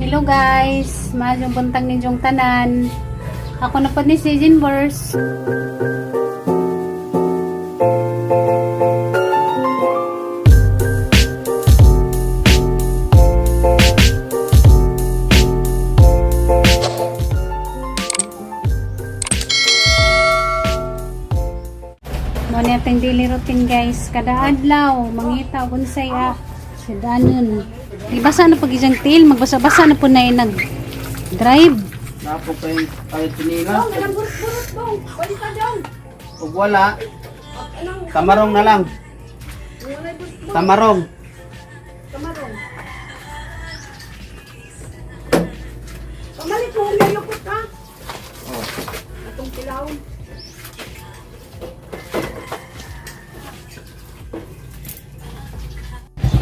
Hello guys, maayong buntag ninyong tanan. Ako na po ni si Jinverse. Mo ni ating daily routine, guys. Kada adlaw, mangita og unsay sidanon. Ibasa na pag isang tail, magbasa-basa na po na yung nag-drive. Napo kay kahit tinila. Ug wala, tamarong na lang. Tamarong. Pamalit mo, nalukot ka. Oh. Atong tilawon.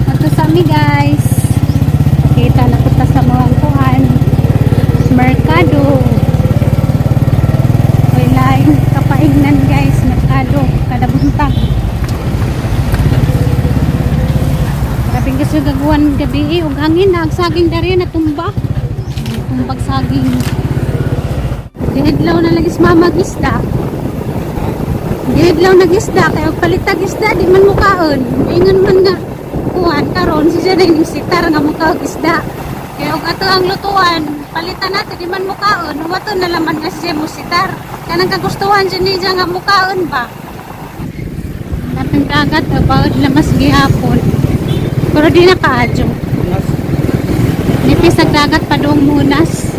Ato sa mi, guys. Kita na punta sa mga kuan. Merkado. Wala yung kapaignan, guys, merkado kada buntag. Grabe kasi gagawan gabi eh, ug hangin na ang saging dari na tumba. Tumbag saging. Dihidlaw na lagi si mama gisda. Dihidlaw na gisda kay og palitag isda di man mukaon. Ingon man nga kuan karon si siya ning sitar nga mukaog isda. Kay og ato ang lutuan, palitan nato di man mukaon, wato na laman nga siya mo sitar. Kanang kagustuhan siya niya nga mukaon ba. Natang dagat about lamas gihapon. Pero di na kaadyo. Nipis ang dagat padung munas.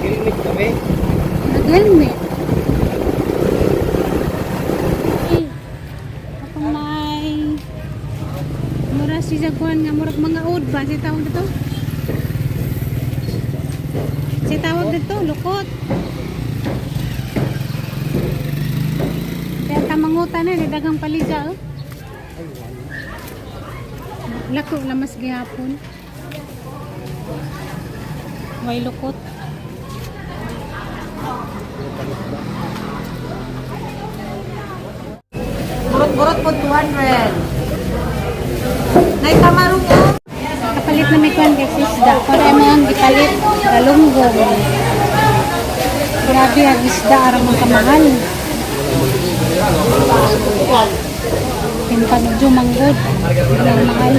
Kilimit kami. Nag-helmet. Ay, ako may mura si Jaguan nga murag mga old ba si tawag dito? Si tawag dito, lukot. Kaya tamangutan na, dagang palija oh. Lako lamas gihapon. Way lukot. Burot-burot po 200. Nay tamarong oh. Kapalit na may kuwan, guys, isda. Para mo ang gipalit, galunggong. Grabe ang isda, arang mga kamahal. Timpanudyo, manggod. Ang mahal.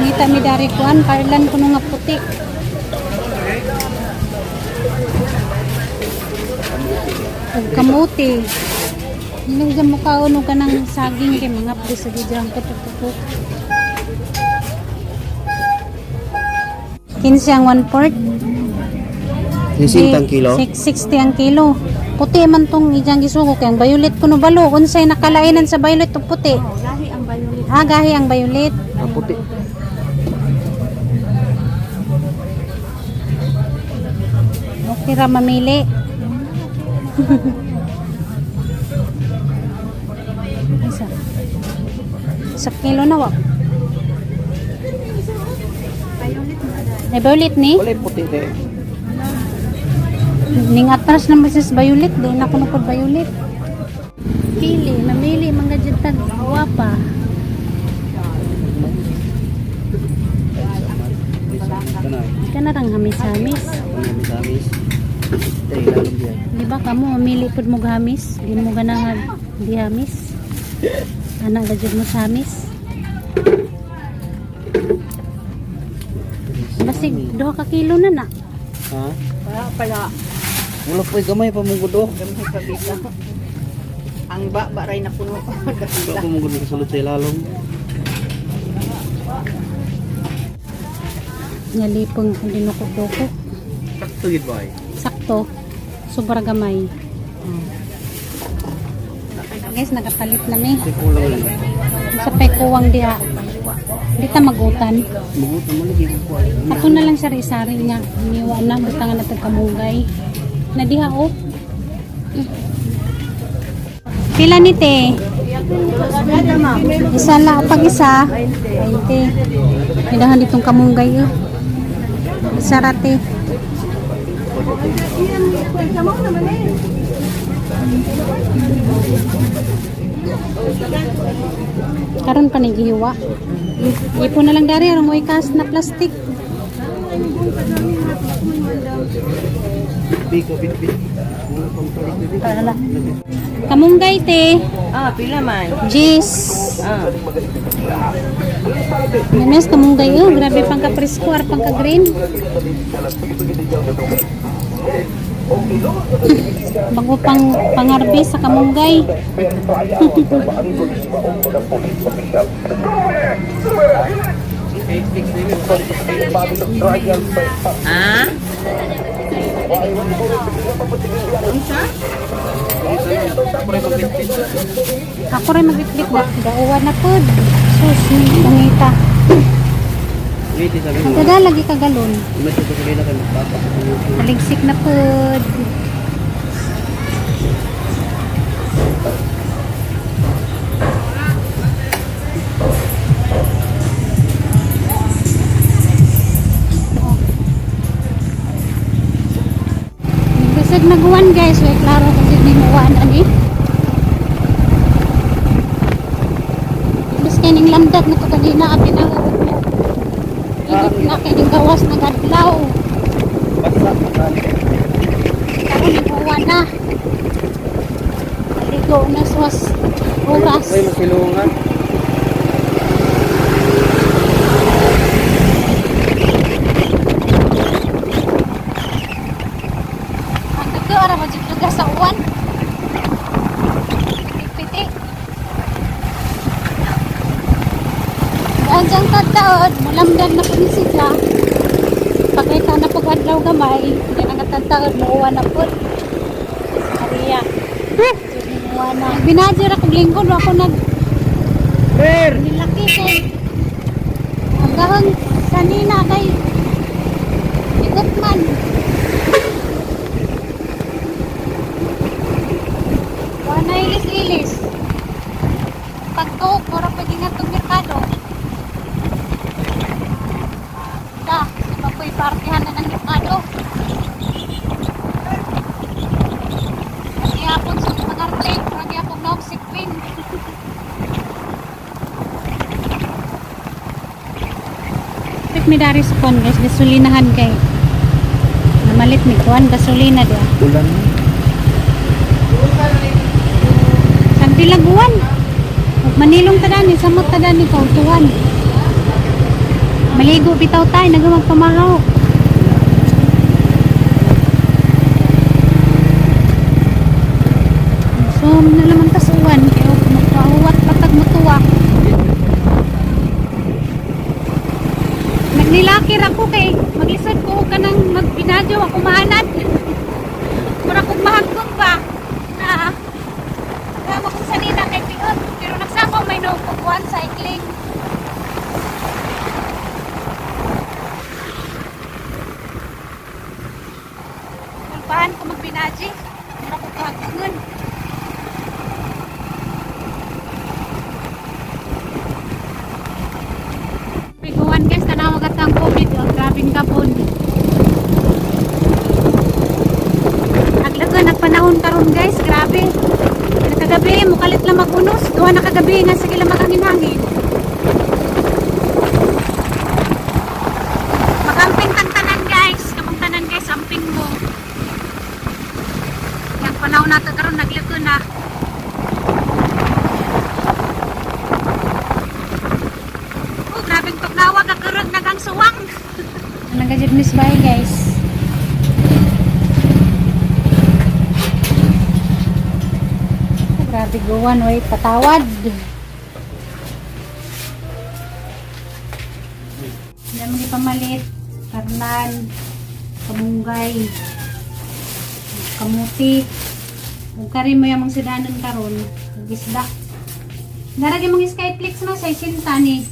Ngita mi dari kuan, parlan kuno nga puti. Ug kamuti. Hindi dyan mukhaon og kanang saging kay mga plis sa dyan kuto-kuto. 15 ang 1/4. 60 ang kilo. 60 ang kilo. Puti man tong ijang gisugo kay ang violet kuno balo unsay nakalainan sa violet ug puti. Gahi ang violet. Ah, gahi ang violet. Ah, puti. Okay ra mamili. Isa. Sa kilo na wa. Violet na dahil. Ay, violet ni? Wala yung puti te. Ning atras na sa violet, di na kuno pod violet. Pili, mamili mga jud tag guwapa. Kana rang hamis-hamis. Hamis-hamis. Te, lalong diyan. Di ba kamo mamili pud mo hamis? Di mo ganahan di hamis. Ana ga jud mo sa hamis. Basig duha ka kilo na na. Ha? Wala pala. Wala po gamay pa mong gudo. Gamay pa bita. Ang ba ray na puno. Wala pa mong gudo kasulod sa ilalong. Ngalipong kung dinukok-dukok. Sakto gid ba? Sakto. Sobra gamay. Guys, nakapalit na mi. Kulang lang. Sa pekuwang diha. Di ta magutan. Mugutan mo lagi ko. Ato na lang sari-sari nga. Niwa na, butangan na kamungay. Na diha oh. Pila ni te? Isa lang, pag isa. 20. Nidahan ditong kamunggay oh. Isa rate. Karon pa ni gihiwa. Ipo na lang dari aron mo ikas na plastic. Biko bit bit. Kamunggay te. Ah, pila man. Jis. Ah. Names kamunggay oh, grabe pang ka-presko ar pang ka-green. Bago pang pangharvest sa kamunggay. Ah? Ako rin magbitbit ba? Dauwan na pod. Sus, ni langita. Wait, sabi mo. Magdada lagi ka galon. Mas ito sa kanila kay magpapa sa kanila. Maligsik na pod. Bisag naguwan guys, way klaro kung di mo uwan ani. Bis kay ning lamdag na to kanina abi na. Init na kay ning gawas nagadlaw. Basta basta. Karon nag-uwan na. Maligo na swas oras. Ay, masilungan. Ang dagko ara mo jud lugar sa uwan. Piti. Anjang tataod, mulamdag na po ni siya. Pakita na po adlaw gamay, hindi na katataod, muuwan na po. Maria. Muuwan na. Binadyo ra kog lingkod, wa ko nag Per! Nilaki kay ang gahong sanina kay ikot man. Wala ilis-ilis. Pagtuok, mura pwede nga itong merkado. Da, iba po'y partihan na ng merkado. Nagyapon sa mga arte, nagyapon na og sikwin. Trip mi dari sa kuan guys, gasolinahan kay. Namalit mi kuan gasolina dia. Ulan. Santilaguan. Ug Manilong ta dani, samot ta dani kautuan. Maligo bitaw tay, nagamag pamahaw. So, na naman tas uwan kay og magpahuwat patag mutuwa. Nagnilaki ra ko kay maglisod ko og kanang magbinadyo ako maanad. Mura kog mahagkong ba. Ah. Kama kung sanina kay piot, pero nagsapaw may no kukuan cycling. Kulpahan ko magbinaji. Mura ko kahagkungan. Piguan guys, tanawag at ang COVID. Ang grabing kapon. Aglagan ang panahon karon guys, grabe. Nakagabi, mukalit lang magunos. Duha na kagabi nga sige lang maghangin-hangin. Magamping tang tanan guys, kamong tanan guys, amping mo. Yang panahon nato karon naglago na. Oh, grabing tugnawa kakurog nagang suwang. Nagajud miss bye guys. Grabe guwan, oy, patawad. Hindi mo pamalit. Karnan, kamunggay, kamuti. Ug kari mo yung mga sidanon karon, ug isda. Daragi mong skyflix mo sa isinta ni.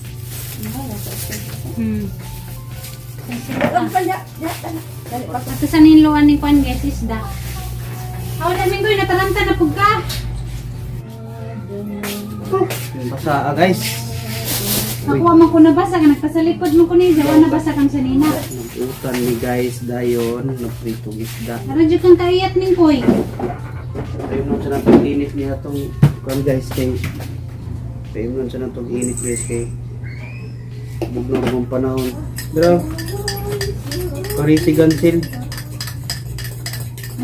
Ato sa ninloan ni Kwan guys, isda. Aw, daming ko, natalanta na pug ka. Basa ah, guys. Nakuha man ko nabasa ka, nagpasalikod mo ko niya, wala nabasa kang sanina. Utan ni guys dayon nagprito isda. Aron jud kang kaiyat ning koy. Tayo nun sa natong init niya itong kuan guys kay tayo nun sa natong init guys kay bugnaw mong panahon. Pero parisi gansil.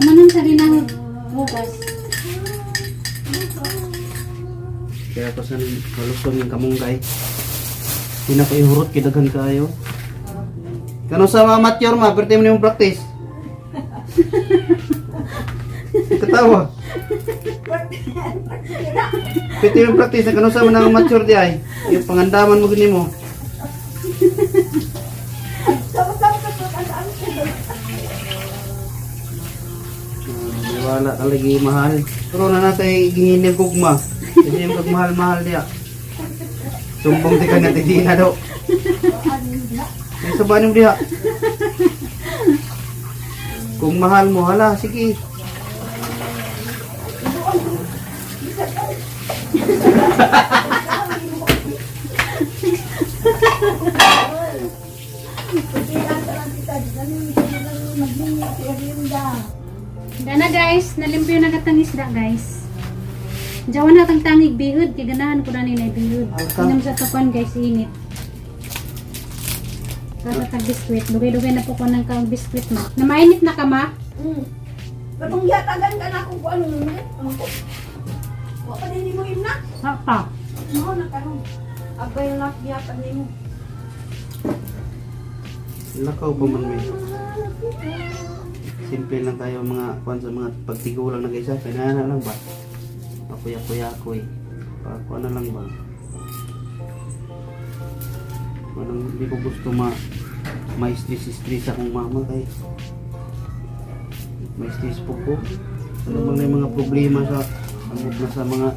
Naman sa rin ang bugas. Kaya ko sa malusong yung kamunggay. Hindi na ko ihurot kay daghan kayo. Kano sa mga mature ma, perti mo na yung practice. Katawa. Pwede yung practice, kano sa mga mature di ay. Yung pangandaman mo gini mo. Wala ka lagi mahal. Pero na natay ginginib gugma. Kasi yung mahal-mahal diya. Sumbong di ka na di na do. Ay sabanin mo diha. Kung mahal mo, hala, sige. Dana guys, nalimpyo na katang isda guys. Jawa na tang tangig bihod, kay ganahan ko na nila bihod. Alka. Inom sa tukan guys, init. Tata tag biskwit, dugay-dugay na po ko ng kang biskwit ma. Na mainit na ka ma? Katong yatagan ka na kung ano nun. Ano ko? Wa pa din mo na. Pa. Mao na karon. Abay na yatag nimo. Lakaw ba man may? Simple lang tayo mga kuan sa mga pagtigulang na guys ha. Pinana lang ba? Pakuya-kuya-kuy. Pakuan na lang ba? Walang hindi ko gusto ma may stress-stress akong mama kay may stress po ko. Ano bang na yung mga problema sa amot na sa mga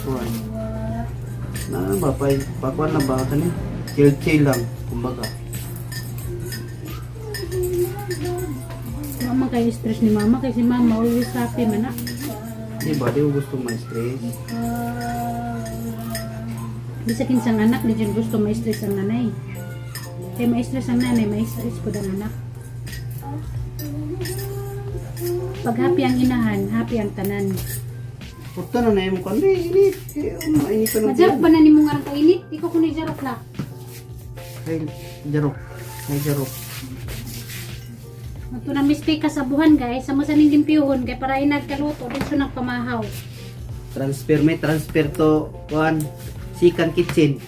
kuan. Na ano ba pa pakuan na ba kani? Chill chill lang kumbaga. Wa man kayo stress ni mama kay si mama always happy man na. Di ba? Di ko gusto may stress. Bisag kinsang anak di jud gusto ma-stress ang nanay. Kay ma-stress ang nanay, ma-stress pud ang anak. Pag happy ang inahan, happy ang tanan. Puta na na yung mukha. Hindi, init. Eh, mainit ka ng Majarok ba na nimo nga rang kainit? Ikaw kuno jarok la. Ay, jarok. Ay, jarok. Magto na mistake ka sa buhan guys, sa mo sa ning limpyuhon kay para inagkaluto dito nagpamahaw. Transfer may transfer to kuan Sikan Kitchen.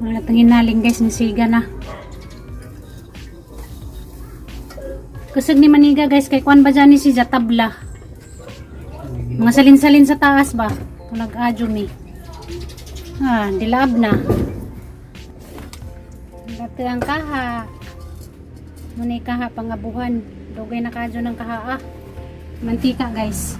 Wala tang hinaling guys, nisiga na. Kusog ni Maniga guys, kay kuan ba dyan ni si Jatabla. Mga salin-salin sa taas ba? Tulag adyo mi. Ah, dilaab na. Dati ang kaha. Muna kaha pangabuhan. Dugay na kadyo ng kaha ah. Mantika guys.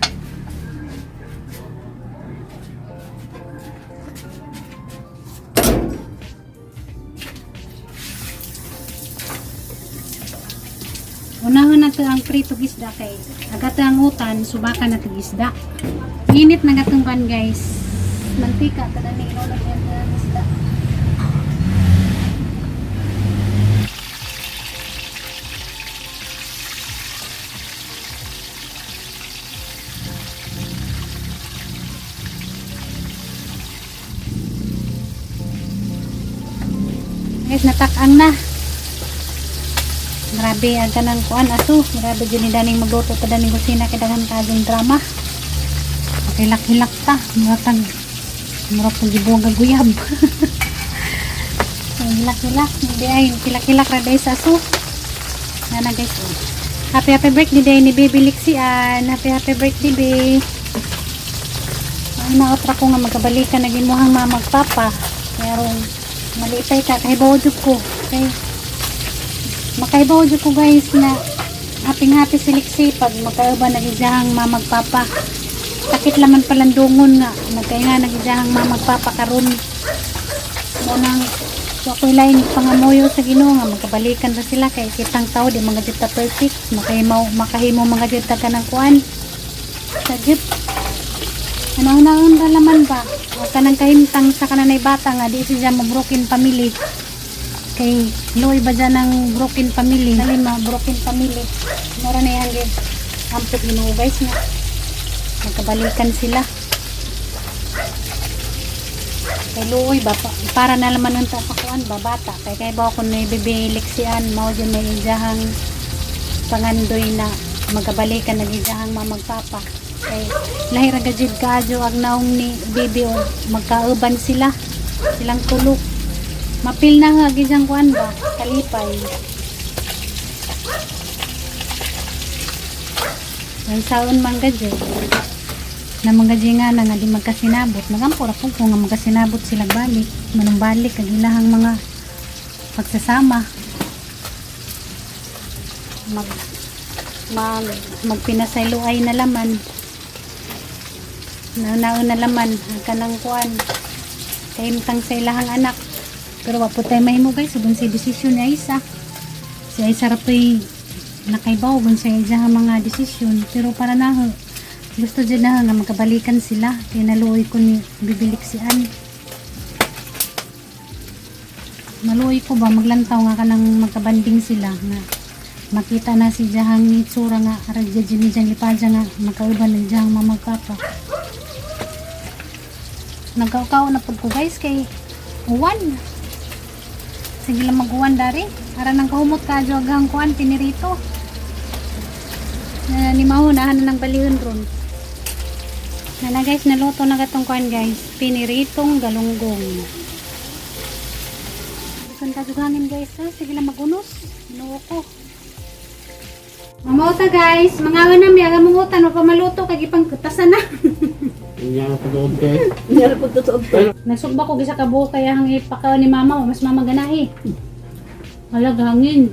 Unahon na to ang prito isda kay agata ang utan, subaka na tig isda. Init na gatungkan guys. Mantika tanan ni inunog yan ang isda. Guys, natakang na. Grabe ang kanang kuan aso. Grabe jud ni daning magluto ta daning kusina kay daghan kaayong drama. Hilak-hilak ta, muratag murag pag gibuwag ang guyab. So, hilak-hilak, hindi ay hilak-hilak ra dai sa aso. Nana guys. Oh. Happy happy birthday day ni Baby Lixian. Happy happy birthday, babe. Ay naotra ko nga magkabalikan na gimuhang mama ug papa. Pero malipay ka kahibaw jud ko. Okay. Makaibaw jud ko guys na happy happy si Lixie pag magkauban na gidahang mama ug papa. Sakit laman palandungon nga nagkaya nga nagidahang mama ug papa karon. Mo nang wa ko'y lain pangamuyo sa Ginoo nga magkabalikan ra sila kay kitang tao di mga jud ta perfect, makahimo makahimo mga jud ta kanang kuan sa jud. Ano naon ra laman ba? O kanang kahimtang sa kananay bata nga di siya mo broken family. Kay luoy ba dyan ang broken family? Kalima, broken family. Mura na yan gid. Ampot Ginoo, guys, nga magkabalikan sila. Kay luoy ba para na laman unta sa kuan ba bata kay kay ba kun may bibilik sian mao jud may ijahang pangandoy na magkabalikan nag ijahang mamagpapa kay lahi ra gajud kaadyo ang naong ni bibi o magkauban sila silang tulok mapil na nga gijang kuan ba kalipay. Ang saon man gadyo na mga nga na nga di magkasinabot, magampo ra pud ko nga magkasinabot sila balik manumbalik ang ilahang mga pagsasama, mag mag magpinasayloay na laman naon na laman ang kanang kuan kahimtang sa ilahang anak. Pero wa po tayo mahimo, guys, ug sa desisyon ni Aisa. Si Aisa ra po'y nakaibaw gun sa iyang mga desisyon, pero para na gusto dyan na nga magkabalikan sila kay naluoy ko ni bibilik si Ann. Maluoy ko ba maglantaw nga kanang magkabanding sila nga makita na si Jahang ni itsura nga aragya ni Jang lipadya nga magkauban ng Jahang mamagpapa. Nagkaukaw na pud ko, guys, kay uwan. Sige lang, mag-uwan dari ara nang kahumot ka agang kuan pinirito na ni mahunahan na ng balihon ron na na, guys. Naluto na katong kuan, guys, piniritong galunggong. Bisan ka guys, ha? Sige lang magunos. Ginoo ko. Mamauta, guys, mga na mi aga mangutan o pamaluto kay gipang kutasan na. Inya na pagod kay. Meron po totoo to. Nagsugba ko gisa ka buhok kaya hang ipakaw ni mama o mas mama ganahi. Wala hangin.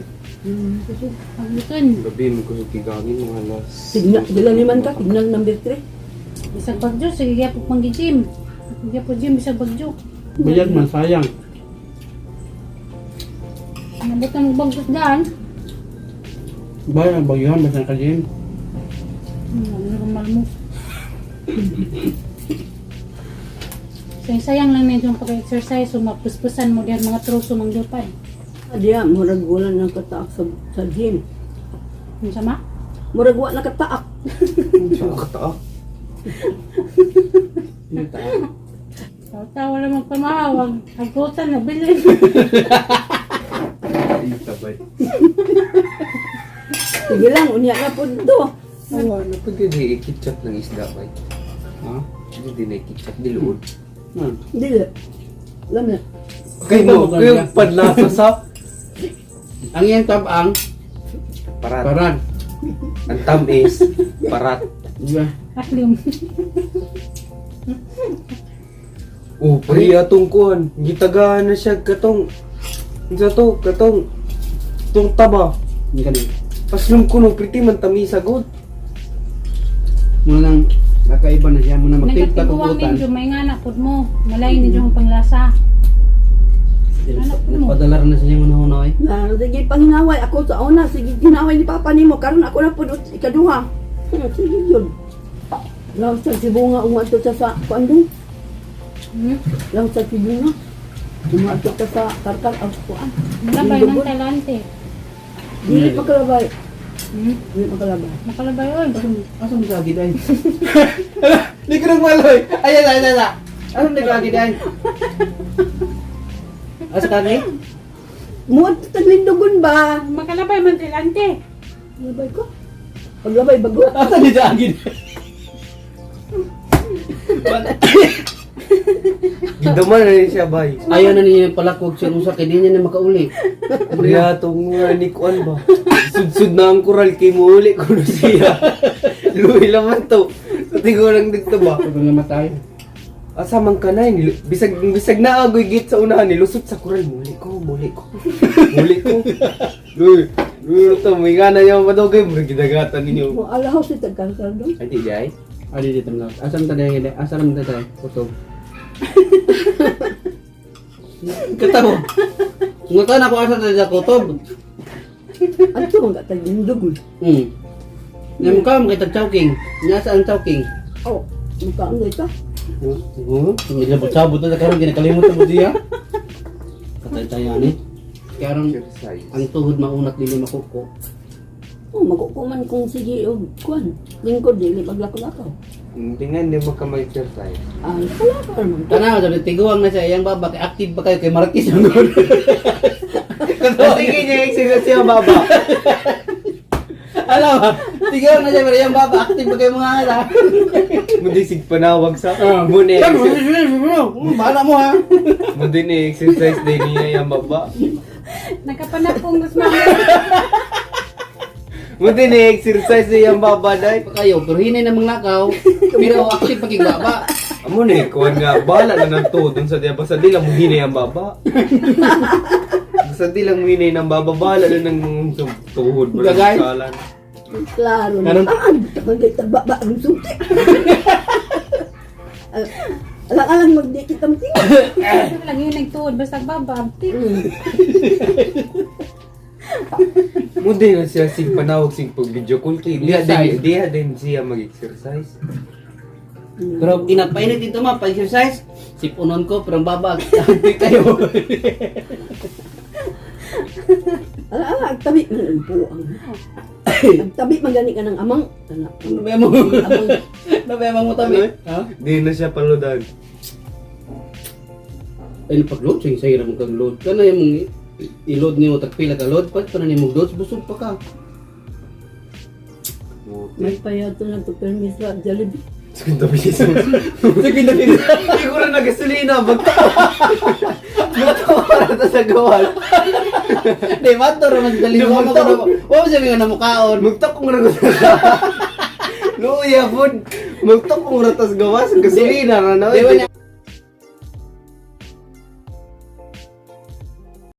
Pagluton. Gabi mo ko kigangin mga alas. Signal, dila ni man ka, signal number 3. Bisag bagyo sige gyapon pang gym. Gyapon gym bisag bagyo. Bayad man sayang. Nabot ang bagyo daan. Bayad ang bagyuhan basta ka gym. Normal mo. Sayang, sayang lang na yung pag-exercise, so mapuspusan mo diyan mga troso mang dupay. Adiya, murag wala nang kataak sa gym. Ano sama? Murag wala kataak. Sa kataak. Tawa lang magpamahawag. Hagutan na bilin. Ay, tabay. Sige lang, unya na po dito. Awa, na pag hindi ikitchap ng isda bay. Ha? Hindi na ikitchap, diluod. Hmm. Dili. Alam na. Kay mo, kayo panlasa sa Ang iyang tabang parat. parang. Ang tamis, parat. Di ba? Aslim. Oh, pre atong kuan. Gitagaan na siya katong sa to, katong tong taba. Hindi ka na. Paslom ko no, pretty man tamisa god. Muna nang kakaiba na siya. Muna magtimpla Nagkatiguang kukutan. ninyo, may nga na pud mo. Malay ninyo ang panglasa. Anak po mo. Nagpadala rin na siya yung una-una eh. Na, sige, panginaway ako sa una. Sige, ginaway ni Papa nimo. Karon ako na po ikaduha. Sige, yun. Law sa sibunga, umato sa kuan dong. Law sa sibunga. Umato ka sa karkar ang kuan. Malabay ng talante. Dili pa kalabay. Hmm? Dili pa kalabay. Makalabay oy. Asa mo sa agid ay? Hindi ko nagmaloy. Ay, ay, ay, ay, ay. Ano hindi ko agid ay? Asa ka ni? Muadto taglindugon ba? Makalabay man talante. Labay ko. Paglabay bago. Asa ni sa agid? Gidaman na rin siya bay. Ayaw na niya palakwag siya usa kay di niya na makauli. Pre atong nga ni kuan ba. Sudsud na ang koral kay muuli ko na siya. Luwi laman to. Sa tingurang dito ba? Pag nga matay. Asa man ka na, bisag, bisag na agoy gate sa unahan, nilusot sa koral. Muli ko, muli ko. Muli ko. Luwi, luwi to, may nga na niya madugay, murag gidagatan ninyo. Mo alahaw si tagkarkar dong. Ay, di ay? Ali dito mo. Asa man tayo? Asa man tayo? Kusog. Katawa. Ngutan ako asa ta sa kutob. Ato ang katagindog. Nga mukha mo kay tag chowking. Nya sa ang chowking. Oh, mukha ang ito. Oo, nilabot-sabot na karon ginakalimot mo diya. Katay-tayan ni. Karon Exercise. ang tuhod maunat dili makuko. Oh, makukuman kung sige og kuan. Lingkod dili paglakaw-lakaw. Hindi nga, hindi mo ka mag-exercise. Ay, kalakaw man. Tanaw sabi tiguang na siya iyang baba kay active pa kayo kay Marquis ang gud. Sige niya, exercise siya baba. Alam ba? Tiguang na siya pero iyang baba active pa kayo mga ala. Mundi sig panawag sa. Muna Bahala mo ha. Mundi ni exercise day niya yung baba. Nakapanapong mas mama. Mundi ni exercise day yung baba day. Pa kayo pero hinay na mga lakaw pero active pa kay baba. Amo ni kuan nga bala na ng tuhod dun sa diya basta di lang mo hinay ang baba. Basta di lang mo hinay ng baba bala na ng tuhod mo Gagay. salan. Klaro. Karon- Ah, takang kay tagbaba ang suti. Alang-alang magdikit ang tinga. Lang yun nagtuod basta baba. Mundi na siya sig panawag sig pag video call kay diha din diha din siya mag-exercise. Pero inapainit dito ma pa-exercise. Sipunon ko pero ang baba active kayo. Alang-alang ang tabi man ang buang. Ang tabi man gani ka ng amang. Anak. Ano ba mo? Amang. Ano ba mo tabi? Ha? Di na siya paludan. Ay pag-load sige sige ra mo kag load. Kana imong i-load nimo tagpila ka load pa pa nimo load busog pa ka. May payato na to permis sa Jollibee. Segunda piso. Segunda piso. Hindi ko na nagasolina. Magtawa. Magtawa na ta sa gawan. Di mato ra man dali mo mo. Wa sabi nga namukaon. Magtakong ra ko sa. Luya pod. Magtakong ra tas gawas gasolina ra na. Di ba niya